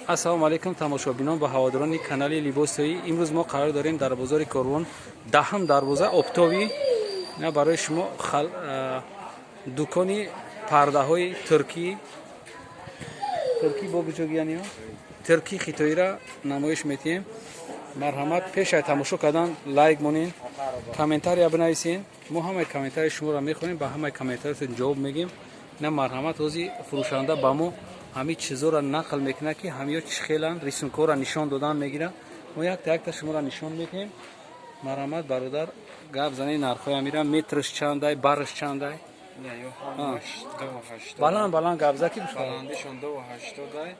Ассалому алайкум, тамошобинон ва ҳаводорони канали Либосоӣ. Имрӯз мо қарор дорем дар бозори Корвон, даҳам дарвоза, оптовый. На барои шумо дукони пардаҳои туркӣ, туркӣ бо гуҷогияниё, туркӣ, хитоира намоиш метиҳем. Марҳамат, пеш аз тамошо кардан лайк монен, комментария бинависен. Мо ҳамаи комментарии шуморо мехонем, ба ҳамаи комментариятон ҷавоб мегем. На, марҳамат, ҳози фурӯшанда ба мо ҳамин чизоро нақл мекунад, ки ҳамиё чӣ хеланд, рисункҳоро нишон додан мегирад. Мо якта якта шуморо нишон медиҳем. Марҳамат, бародар, гап занед, нархҳои ҳамира, метрш чандай, барш чандай? Баланд баланд гап зад, ки Баландишон 2,80-ай.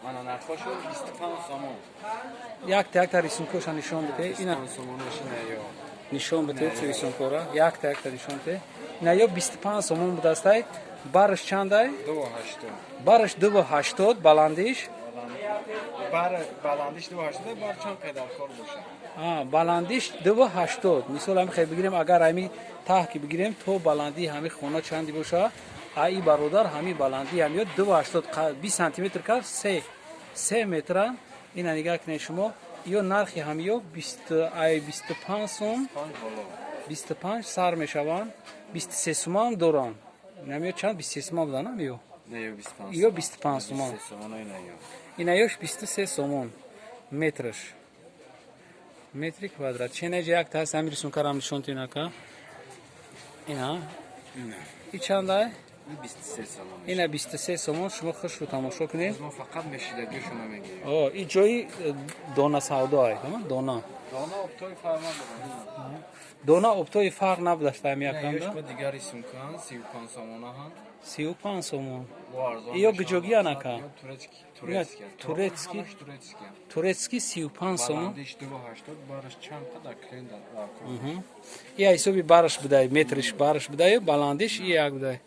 Мана нархошон 25 сомон. Якта якта рисункҳоша нишон бидеҳ. Ина. 25 сомонаш ина ё. Нишон бидеҳ рисункҳоро, якта якта нишон бидеҳ. Ина ё 25 сомон будастай. Барш чандай? 2,80. Барш 2,80, баландиш? Бар баландиш 2,80, бар чанд қадар кор бошад. Баландиш 2,80. Мисол, ҳами хел бигирем, агар ҳами таҳ ки бигирем, то баландии ҳами хона чанди боша? Аи бародар, ҳами баландии ҳамиё 2,80, 20 сантиметр кард, се метра. Ина нигаҳ кунед шумо, ё нархи ҳамиё ай 25 сом, 25 сар мешаванд, 23 сумам доранд. Намиё чанд, 23 сумам будан ҳамиё? Ё 25 сумон. Инаёш 23 сомон метраш, метри квадрат. Ченаҷа якта ҳаст, ҳами рисункарам нишон тинака. Ина и чандай? Ина 23 сомон. Шумо хушрӯ тамошо кунед. Фақат мешидагишона мегирем. О, и ҷои дона савдоай, дона. Дона оптовый фарқ надорад. Дона оптовый фарқ набудашта ҳами яканда. Бо дигар рисункаан 35 сомона ҳам. 35 сомон. Бо арзон. Ё гиҷогия нака? Ё турецкий, турецкий. Турецкий. Ҳамаш турецкий. Турецкий 35 сомон. Баландиш 2,80, бараш чанд қадар клиент дар кор. И ҳисоби бараш будай, метриш бараш будай, баландиш и як будай.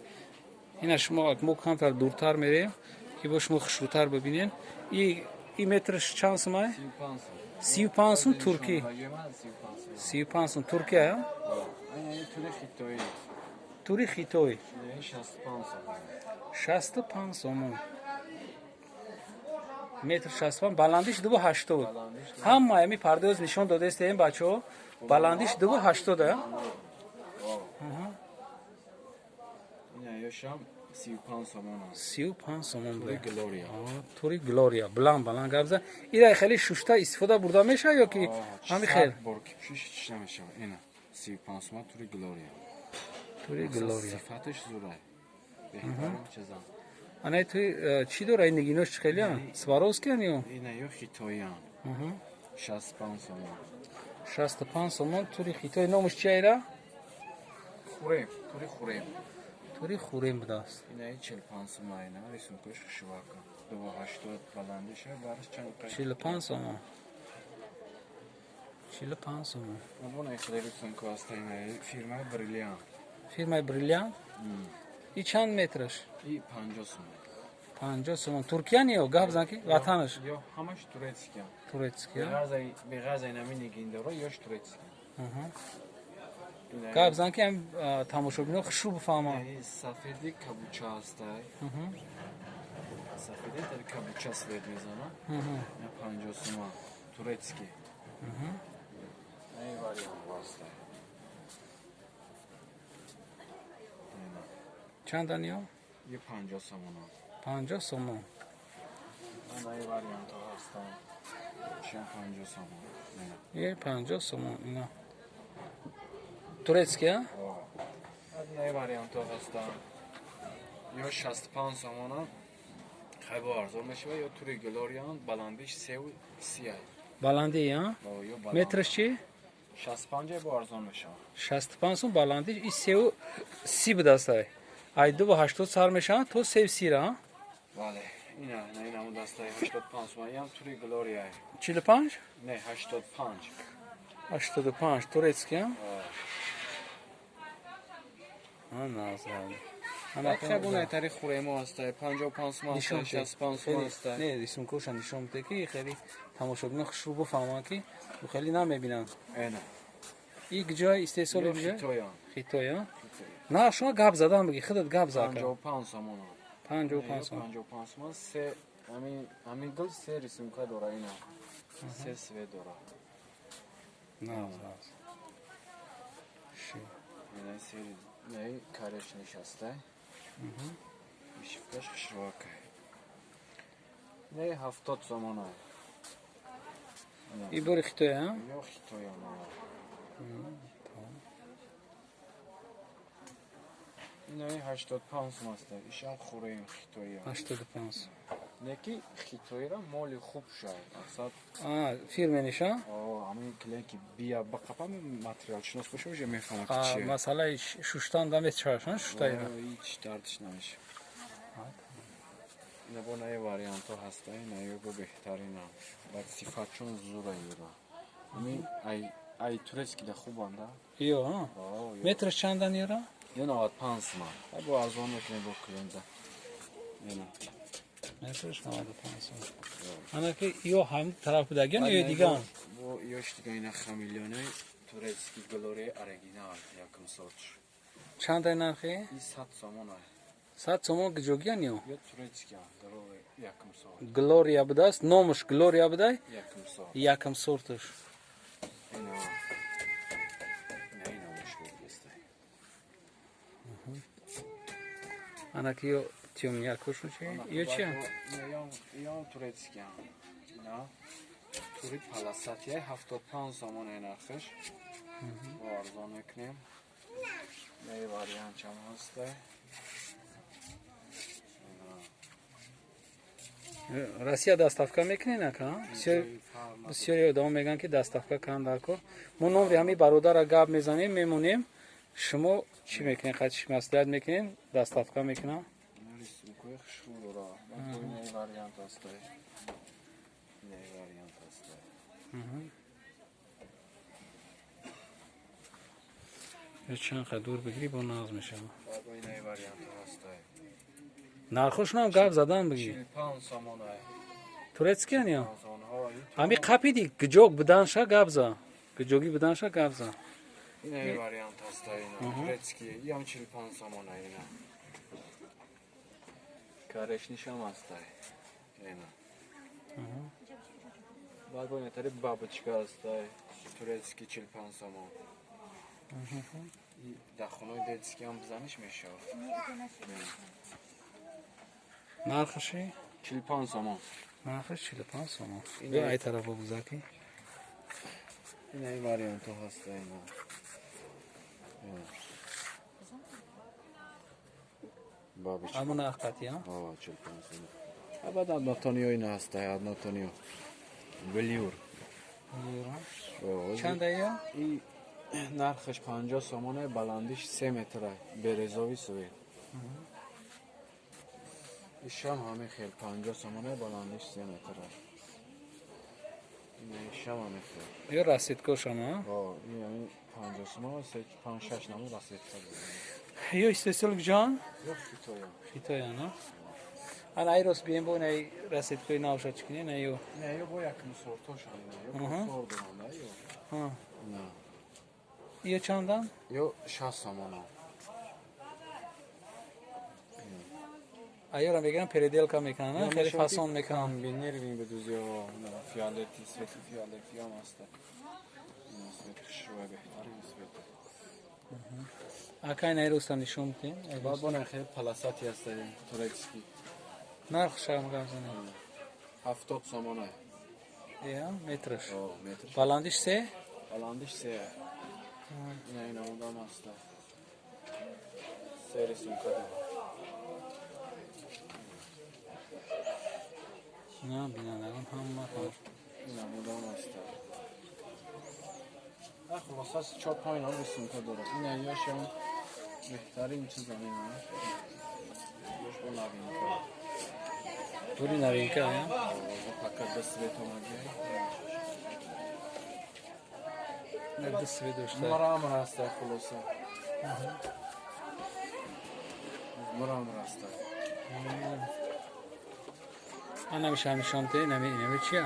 Ина шумо, мо камтар дуртар мерем, ки бо шумо хушрӯтар бибинен. И метриш чанд сумай? 35 сом. 35 сум, туркӣ. 35 сом. 35 сум, туркия. Ин тури хитоӣ. Тури хитой. Ин 65 сом. 65 сомон метр, 65, баландиш 2,80. Баландиш. Ҳама ами пардоз нишон додаистем, бачаҳо, баландиш 2,80. Ина ёшам 35 сомон аст. 35 сомон. Тури Глория. Тури Глория. Баланд баланд гап зад. Ира хеле шушта истифода бурда мешавад ё ки ҳами хел? Бор ки пӯшиш, ҳеч намешавад. Ина 35 сомон, тури Глория. Тури Глория. Сифаташ зурай. Беҳтарин чизам. Ана туи чӣ дора? Ин нигинош чӣ хелиян? Сваровскиян ё? Ина ё хитоиян. 65 сомон. 65 сомон, тури хитой. Номаш чи айра? Хурем, тури хурем. Тури хурем будааст. Ина 45 сомон, ина рисункош хушвака. 2,80 баландиша, бараш чанд қадар. 45 сомон, 45 сомон. Абона хеле рисунко аст, ина фирмаи Бриллиант. Фирмаи Бриллиант. И чанд метраш? И 50 сомон. 50 сомон. Туркиян ё? Гап зан, ки ватанаш. Ё ҳамаш турецкиян. Турецкия. Беғарза инами нигиндоро ёш турецкиян. Гап зан, ки ҳам тамошобино хушрӯ бифаҳманд. Сафеди кабуча ҳастай. Сафеди дар кабуча свет мезана. Ина 50 сомон. Турецкий. Ин вариант ҳастай. Чандан ё? Ё 50 сомон. 50 сомон. Ана ин вариантҳо ҳастанд. Чиам 50 сомон. Ина. Е 50 сомон, ина турецкия. Ана ин вариантҳо ҳастанд. Ё 65 сомона. Хай, бо арзон мешавад, ё тури Глориан, баландиш 3,30 ай. Баландӣ а? Ё баланд. Метраш чи? 65 бо арзон мешавад. 65 сом баландиш, и 3,30 будастай. Ай 2,80 сар мешаванд то 3,30 ра. Бале. Ина, ина ин ҳамон дастаи 85 сомон. Ям тури Глория. 45? Не, 85. 85, турецкий. А назар. Хебуна тари хуремо ҳастай, 55 сомон ҳастай, 65 сомон ҳастай. Не, рисункоша нишон биде, ки хеле тамошобино хушрӯ бифаҳманд, ки хеле намебинанд. Эна. И ҷой истеҳсоли ҷой? Хитоян. Хитоя. На, шумо гап задан биги, худат гап зад. 55 сомон. 55 сомон. 55 сомон, се Ами гул се рисунка дора ина. Се цвет дора. Наз, наз. Ши. Ина се не кареш нишаста. Вышивкаш хушрӯакай. Не 70 сомона. И бори хитоя, а? Ё хитоя ма. Ина 85 сом аст. Ишам хӯраем хитоя. 85. Неки хитоира моли хуб шай. Мақсад А, фирмениша? О, ҳамин клиент ки бия бақапа материалшинос боша, уже мефаҳмад ки чие. Масъалаи шуштан да мечашан, шуштаира. Ҳеч дардиш намешавад. Ина бо наи вариантҳо ҳаста, ина ё бо беҳтаринам. Баъд сифатшон зура юра. Ҳамин ай турецки да хубанда. Ё, а? Метраш чандан юра? Ё 95 сомон. Ай бо арзон мекунем бо клиента. Ина. Метраш 95 сомон. Ана ки ё ҳам тараф будаган ё диган? Бо ёш диган ина хамелеони турецки Глория оригинал якум сорт. Чандай нархи? И 100 сомон ай. 100 сомон гиҷогиян ё? Ё турецки Глория якум сорт. Глория будаст, номаш Глория будай? Якум сорт. Якум сорташ. Ина. Ина ина мушкил аст. Ана ки ё тёмнякошон чи? Ё чи? Ё турецки. Ина тури паласатия 75 сомон нархаш. Бо арзон мекунем. Ин вариант чам ҳаст. Россия доставка мекунен ака? Бисёри одамон мегӯянд ки доставка кан дар кор. Мо номри ҳамин бародара гап мезанем, мемонем. Шумо чӣ мекунед? Қад чӣ маслиҳат мекунед? Доставка мекунам? Рисункои хушрӯ дора. Ин вариант аст. Ин вариант аст. Ё чанд қад дур бигирӣ бо нағз мешавад. Ин вариант аст. Нархошонам гап задан бигӣ. 45 сомон ай. Турецкиян ё? Ҳами қапиди гиҷог буданша гап за. Гиҷогӣ буданша гап за. Ин вариант аст ина. Турецки, ям 45 сомон ай ина. Карешнишам аст ай. Ина. Баъд бо инатари бабочка аст ай. Турецки 45 сомон. Дар хонаи детский ҳам бизаниш мешавад. Нархаши? 45 сомон. Нархаш 45 сомон. Биё ай тарафа бузаки. Ина ин вариантҳо ҳаст ина. Бабочка. Ҳамон нарх қатъи, а? О, 45 сомон. А баъд однотониё ина ҳаст, однотониё. Велюр. Чанд ё? И нархаш 50 сомон, баландиш 3 метр, березовый цвет. Ишам ҳамин хел 50 сомон, баландиш 3 метр. Ина ишам ҳамин хел. Ё расцветкошам, а? О, ин ҳамин 50 сомон, 3 5 6 намуд расцветка. Ё истеҳсол ҷон? Ё хитоя. Хитоя, на? Ана ай рост бием бо ин расцветкои навша чӣ кунем, на ё? Не, ё бо якум сортош ҳамин, ё сорт доранд, ё. Ҳа. На. Ё чандан? Ё 60 сомон. Аёра мегирам, переделка мекунам, хеле фасон мекунам. Комбинированный бедузиё, фиолети, цвети фиолети ҳам аст. Ина цвет хушрӯя, беҳтарин цвет. Акай най роста нишон бидем. Баъд бо нархи полосатый аст турецкий. Нархшам гап занем. 70 сомон. Я метраш. О, метраш. Баландиш се? Баландиш се. Ина ина одам аст. Се рисунка дора. На, бинандагон ҳама Ина одам аст. А хулоса чор панҷ нам рисунка дорад. Ина ёшам беҳтарин чиз ина. Ёш бо новинка. Тури новинка, я? Пока до цвет омади. До цвет дошта. Мрамор аст хулоса. Мрамор аст. Ана миша нишон те, нами инами чия?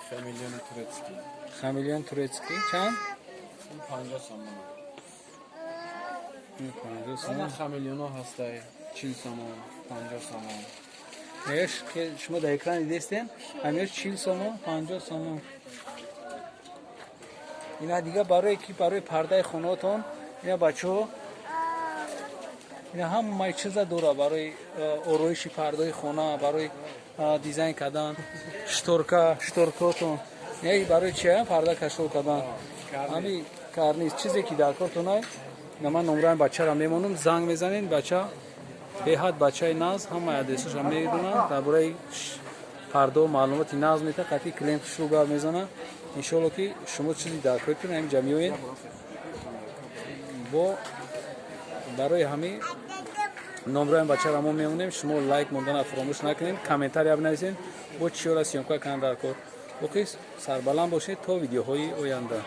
Хамелеон турецкий. Хамелеон турецкий чанд? 50 сомон. 50 сомон. Ана хамелеоно ҳастай 40 сомон, 50 сомон. Еш шумо дар экран дидестен, ҳамеш 40 сомон, 50 сомон. Ина дига барое ки барои пардаи хонаотон, ина, бачаҳо, ина ҳамаи чиза дора барои ороиши пардаи хона, барои дизайн кардан, шторка, шторкотон, барои чи парда кашол кардан, ҳами карниз, чизе ки дар кортонай. Ман номраи бачаро мемонам, занг мезанед. Бача беҳад бачаи наз, ҳамаи адресашро медонам, дар бораи пардо маълумоти наз мета, қатъи клиент хушрӯ гап мезана. Иншоалло, ки шумо чизи дар кортон ҳаминҷа меоед. Бо барои ҳамин номраи бачаро мо мемонем. Шумо лайк мондана фаромӯш накунед, комментария бинависед, бо чиёра съёмка кунанд дар кор. Боқӣ сарбаланд бошед то видеоҳои оянда.